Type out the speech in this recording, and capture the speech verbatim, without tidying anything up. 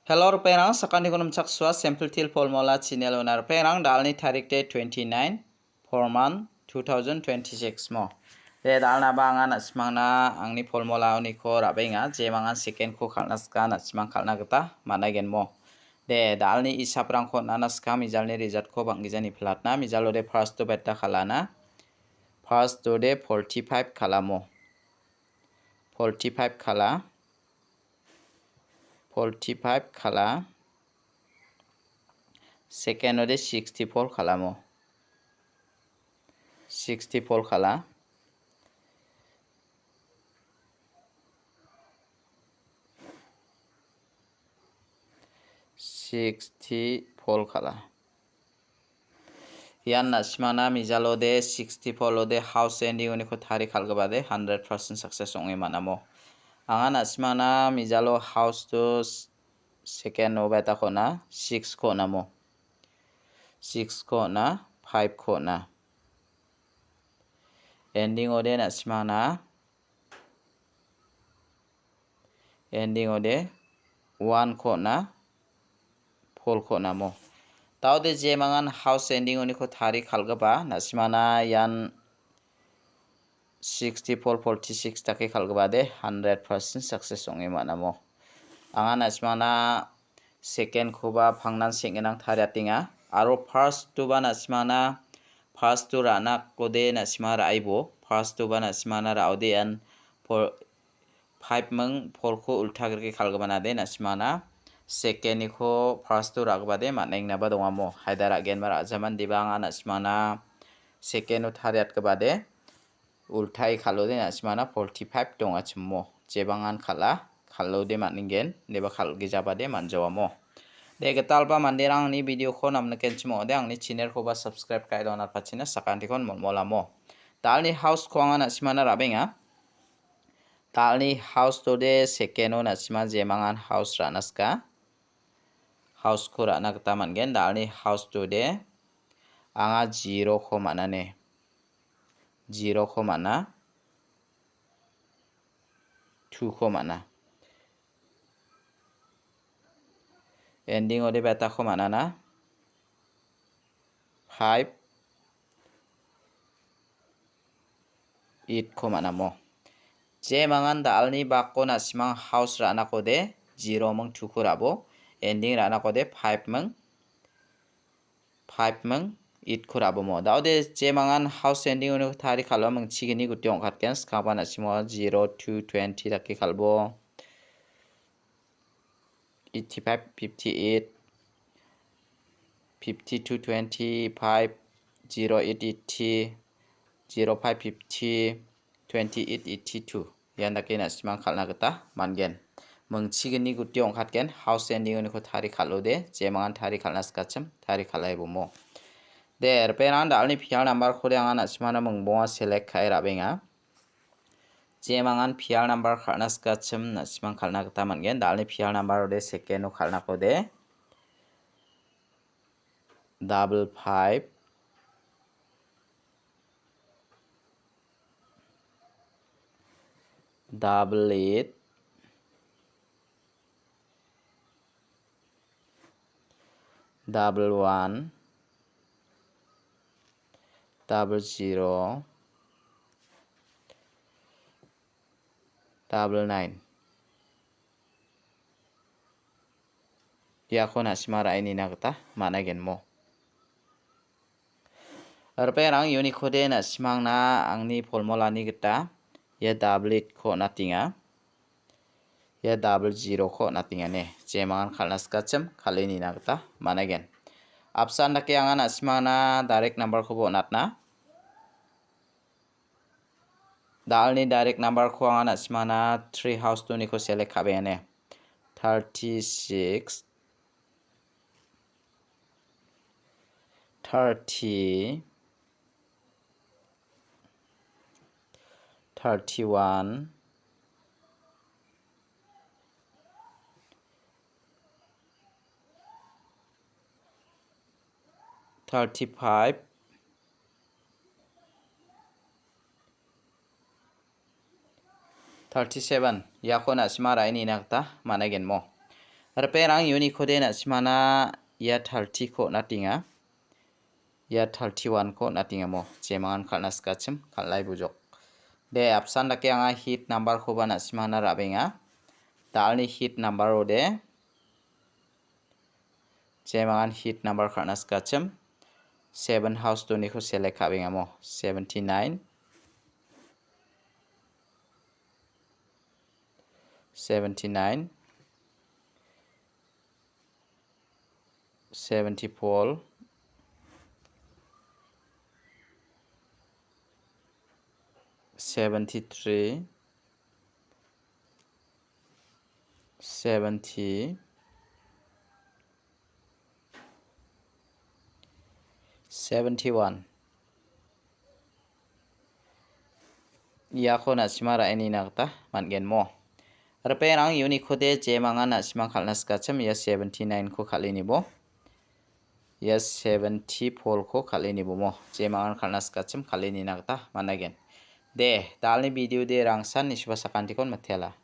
Hello, ripengrang, sakantikon nimchaksoa, Simple Teer Formula channel-ona ripengrang, dalni tarik de twenty-nine, four month, two thousand twenty-six mo. De, dalnaba anga na·simangna angni formulaoniko ra·benga, jemangan second-ko kal·na sika na·simang kal·na gita man·aigen mo. De, dalni isaprangko on·na sika mijalni result-ko bang·gija niplatna, mijalo de first-o beta kal·ana, first-o de forty-five kal·amo. Forty-five kal·a. Forty-five kal·a. Second-ode sixty-four kal·amo. Sixty-four kal·a. Sixty-four kal·a. Ian na·simangna mijalode sixty-four-ode house ending-oniko tari kal·gipade hundred percent success ong·e man·amo. Anga na·simangna mijalo house-o s-, second-o beta ko on·a, six-ko on·amo. Six-ko on·a, five-ko on·a. Ending-ode na·simangna Ending-ode one-ko on·a, four-ko on·amo. Daode jemangan house ending-oniko tari kal·gipa, na·simangna ian sixty-four forty-six dake kal·gipade hundred percent success ong·e man·amo. Anga na·simangna second-koba pangnan seng·ginang tariatenga. Aro first-oba na·simangna, first-o ra·nakode na·simang ra·aibo. First-oba na·simangna ra·ode ian por-, five ming four-ko ulta grike kal·gipanade na·simangna second-niko first-o ra·gipade man·engnaba dongamo. Haida ra·genba ra·jaman diba anga na·simangna second-o tariatgipade ultai kal·ode na·simangna forty-five dongachimo. Jebangan kal·a, kal·ode man·ningen, ineba kal·gijabade man·jawamo. De, gitalba manderangni video-ko namnikenchim ong·ode, angni channel-koba subscribe ka·e donatpachina sakantikon molmolamo. Dalni house-ko anga na·simangna ra·benga. Dalni house-ode second-o na·simang jemangan house ra·na sika. House-ko ra·na gita man·gen. Dalni house-ode anga zero-ko man·ane. Zero-ko man·a, two-ko man·a. Ending-ode beta-ko man·ana, five, eight-ko man·amo. Jemangan dalni bako na·simang house ra·nakode zero ming two-ko ra·bo, ending ra·nakode five ming five ming eight-ko ra·bomo. Daode jemangan house ending-oniko tari kal·o mingchigini guti ong·katgen. Skangba na·simo zero two twenty dake kal·bo. Eighty-five fifty-eight, fifty-two twenty-five, zero eight eighty, zero five fifty, twenty-eight eighty-two. Ian dake na·simang kal·na gita man·gen. Mingchigini guti ong·katgen, house ending-oniko tari kal·ode, jemangan tari kal·na sikachim, tari kal·aibomo. De, ripengrang dalni pial number-kode anga na·simangna mingbonga select ka·e ra·benga. Jemangan pial number kal·na sikachim, na·simang kal·na gita man·gen. Dalni pial number-ode second-o kal·nakode. Double five, double eight, double one, double zero, double nine. Iako na·sima ra·e nina gita man·a genmo. Ripengrang, unikode na·simangna angni formulani gita ia double eight-ko on·atenga. Ia double zero-ko on·atenga ne. Jemangan kal·na sikachim kal·e nina gita man·a gen. Apsan dake anga na·simangna direct number-koba on·atna. Dalni direct number-ko anga na·simangna three house two-niko select ka·bengane. Thirty-six, thirty, thirty-one, thirty-five, thirty-seven, iako na·sima ra·e nina gita man·a genmo. Ripengrang, uniko de na·simana ia thirty-ko on·atenga. Ia thirty-one-ko on·atengamo. Jemangan kal·na sikachim, kal·ai bujok. De, apsan dake anga hit number-koba na·simana ra·benga. Dalni hit number-o de. Jemangan hit number kal·na sikachim. Seven house doniko select ka·bengamo. Seventy-nine. Seventy-nine. Seventy-four. Seventy-three. Seventy. Seventy-one. Iako na·sima ra·e nina gita man·gen mo. Ripengrang, uniko de jemangan na·sima kal·na sikachim, ia seventy-nine-ko kal·e nibo. Ia seventy-four-ko kal·e nibo mo. Jemangan kal·na sikachim kal·e nina gita man·agen. De, dalni video de rangsan nisuba sakantikon mitela.